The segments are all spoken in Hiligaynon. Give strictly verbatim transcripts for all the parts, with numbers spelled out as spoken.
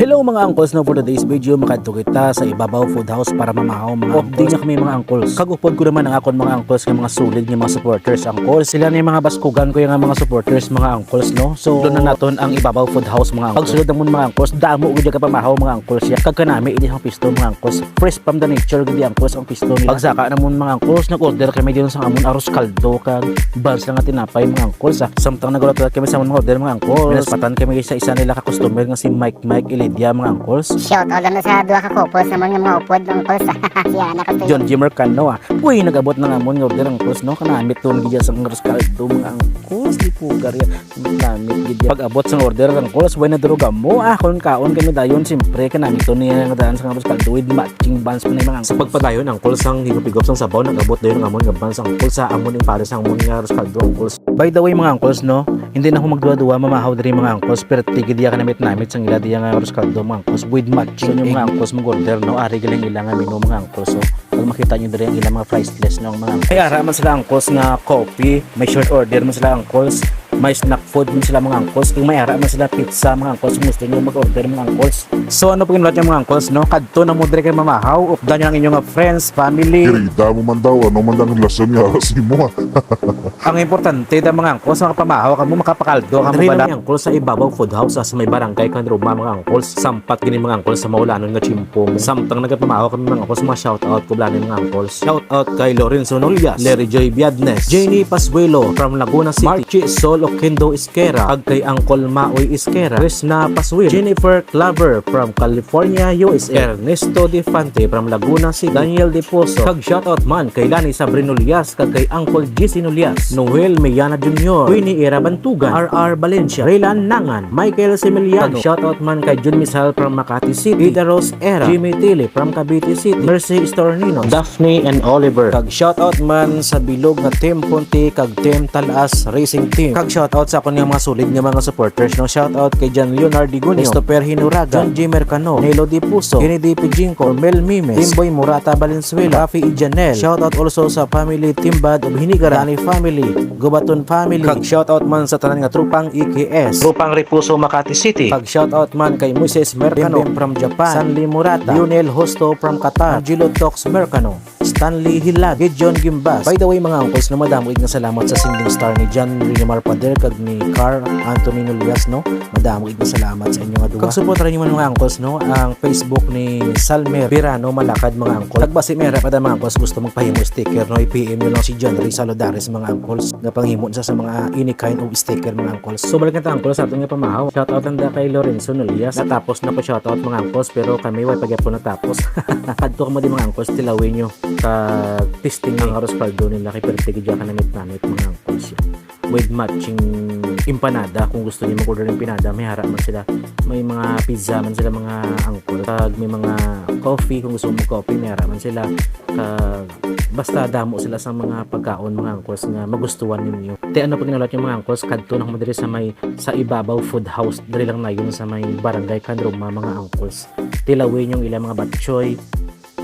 Hello mga uncles, no, for today's video makadto kita sa Ibabaw Food House para mamahaw mga uncles. Updi niya kami mga uncles. Kag upod ko naman ang akon mga uncles nga mga solid nga mga supporters uncles. Sila ni mga baskugan ko yung mga supporters mga uncles, no. So doon na naton ang Ibabaw Food House mga uncles. Pagsulod naman mga uncles, damo gid ka pamahaw mga uncles ya. Kag kanami ini ang pisto mga uncles. Fresh from the nature gid ang uncles ang pisto nila. Pagsaka naman mga uncles, nag-order kami din sa amon arroz caldo kag buns lang nga tinapay mga uncles ah. Samtang nag-order kami sa amon order mga uncles. Pinaspatan kami sa isa nila ka customer nga si Mike Mike Ilidia, mga uncles. Shout out lang sa duha ka couples naman nga mga upod, mga uncles. Siya na kasi. John G Mercano, ah. Uy, nag-abot na nga mo nga order, uncles, no? Kanamit to, nagigya sa mga arroz caldo, mga uncles. Di po, garya. Namit gid yan. Pag-abot sa order, uncles, way na duruga mo. Ah, kung kaon kami dayon, siyempre, kanamit to niya nga daan sa arroz caldo with matching buns pa na mga uncles. Sa pagpadayon, uncles, ang higop-higop sang sabaw, nag-abot dayon ang amon nga buns, uncles, sa amon ing pares ang amon nga arroz caldo, uncles. By the way, mga uncles, no? Hindi na ako magduwa-duwa, mamahaw diri, mga uncles, pero tigid diya kanamit-namit sang ila diya nga arroz caldo, mga uncles, with matching. So, yung mga uncles mag-order, no? Ari galing ila nga menu, mga uncles, so, pag makita nyo diri ang ilang mga price list, no, mga uncles. May ara man sila, uncles, nga coffee, may short order man sila, uncles, may snack food man sila, mga uncles, kung may ara man sila pizza, mga uncles, kung gusto nyo mag-order, mga uncles. So, ano pa ginulat yung mga uncles, no? Kadto na mo diri kay mamahaw, updan nyo ang inyong nga friends, family. Kirida mo man daw, ano man ang relasyon nga ara sa imo, ah? Ang importante da mga uncles, makapamahaw kamo, makapakaldo kamo. Diri lang mga uncles sa Ibabaw Food House, ah, sa may barangay Canruma, mga uncles. Sampat gini mga uncles sa maulanon nga tiyempo. Samtang nagapamahaw kami mga uncles, mga shout out ko bala ni mga uncles. Shout out kay Lorenzo Nolias, Larry Joy Biadnes, Jenny Pasuelo from Laguna City, Marchi Sol Oquendo Isquera, kag kay Uncle Maoy Isquera, Krishna Pasuelo, Jennifer Claver from California, U S A, Ernesto Defante from Laguna City, Daniel Deposo, kag shout out man kay Lani Sabrino Lias, kag kay Uncle G C Nolias, Noel Meyana Junior, Queenie Era Bantugan, R R Valencia, Raylan Nangan, Michael Similiano, kag shout out man kay Jun Misal from Makati City, Ida Rose Era, Jimmy Tilly from Cavite City, Mercy Istornino, Daphne and Oliver, kag shout out man sa bilog nga Team Punti kag Team Talas Racing Team, kag shout out sa akon nga mga solid nga mga supporters, no? Shout out kay John Leonard Digunio, Christopher Hinuraga, John G Mercano, Nelo Dipuso, Kennedy Pijingco, Mel Mimes, Timboy Murata Valenzuela, Rafi Ijanel. Shout out also sa family Timbad of Hinigaran, Dani family, Gubaton family. Kag shout out man sa tanan nga tropang E K S, tropang Reposo, Makati City. Kag shout out man kay Moises Mercano, Bimbim from Japan, Sanli Murata, Lionel Hosto from Qatar, Angelo Tox Mercano, Stanley Hilad, Gideon Gimbas. By the way, mga uncles, no, madamo gid nga salamat sa sending star ni John Rinomar Pader kag ni Carl Anthony Nolias, no? Madamo gid nga salamat sa inyo nga duha. Kag suportaran niyo man, mga uncles, no, ang Facebook ni Salmer Birano Malakad, mga uncles. Kag basi may ara pa da, mga uncles, gusto magpahimo sticker, no, i-P M niyo lang si John Rizal Odares, mga uncles, nga panghimo sa, sa mga any kind of sticker, mga uncles. So, balik na ta, uncles, sa aton nga pamahaw. Shout out lang da kay Lorenzo Nolias. Natapos na po shout out, mga uncles, pero kami way pa gyapon natapos. Kadto kamo di, mga uncles, tilawin nyo ka testing ang arroz caldo nila kay perti gid ka namit-namit, mga uncles, ya. With matching empanada, kung gusto niyo mag-order ng empanada, may ara man sila. May mga pizza man sila, mga uncles. Kag may mga coffee, kung gusto mo coffee, may ara man sila. Kag basta damo sila sa mga pagkaon, mga uncles, nga magustuhan ninyo. Te, ano pa ginahulat yung mga uncles, kadto na kamo diri sa may, sa Ibabaw Food House, diri lang na yun sa may Barangay Canroma, mga uncles. Tilawin yung ilang mga batchoy,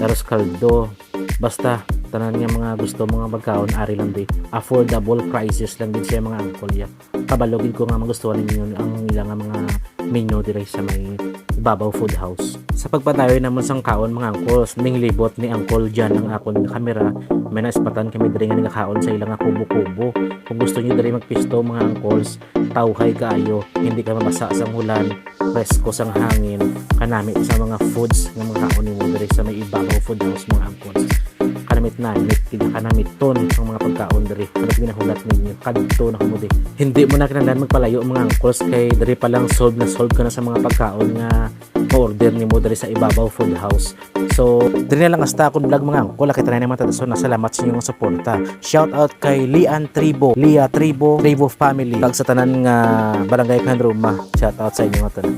arroz caldo, basta tanan nga mga gusto mo nga pagkaon, ari lang di. Affordable prices lang gid siya, mga uncles, ya. Kabalo gid ko nga magustuhan ninyo ang ilang nga mga menu diri sa may Ibabaw Food House. Sa pagpadayon namon sang kaon, mga uncles, ninglibot ni Uncle John ang akon nga kamera. May naispatan kami diri nga nagakaon sa ilang nga kubo-kubo. Kung gusto niyo diri magpisto, mga uncles, tawhay kaayo, hindi ka mabasa sang ulan, presko sang hangin, kanami sa mga foods nga mga kaon nimo diri sa may Ibabaw Food House, mga uncles. Kanamit-namit, gid kanamiton sa mga pagkaon diri. Ano ginahulat ninyo? Kadto na kamo di. Hindi mo na kinahanglan magpalayo, mga uncles, kay diri pa lang solve na solve ka na sa mga pagkaon nga ma-order nimo diri sa Ibabaw Food House. So, diri na lang hasta akong vlog, mga uncles. Kita na naman tayo. So, nasalamat sa inyong suporta. Shout out kay Lian Tribo, Lia Tribo, Tribo family. Kag sa tanan nga barangay Canroma, shout out sa inyo nga tanan.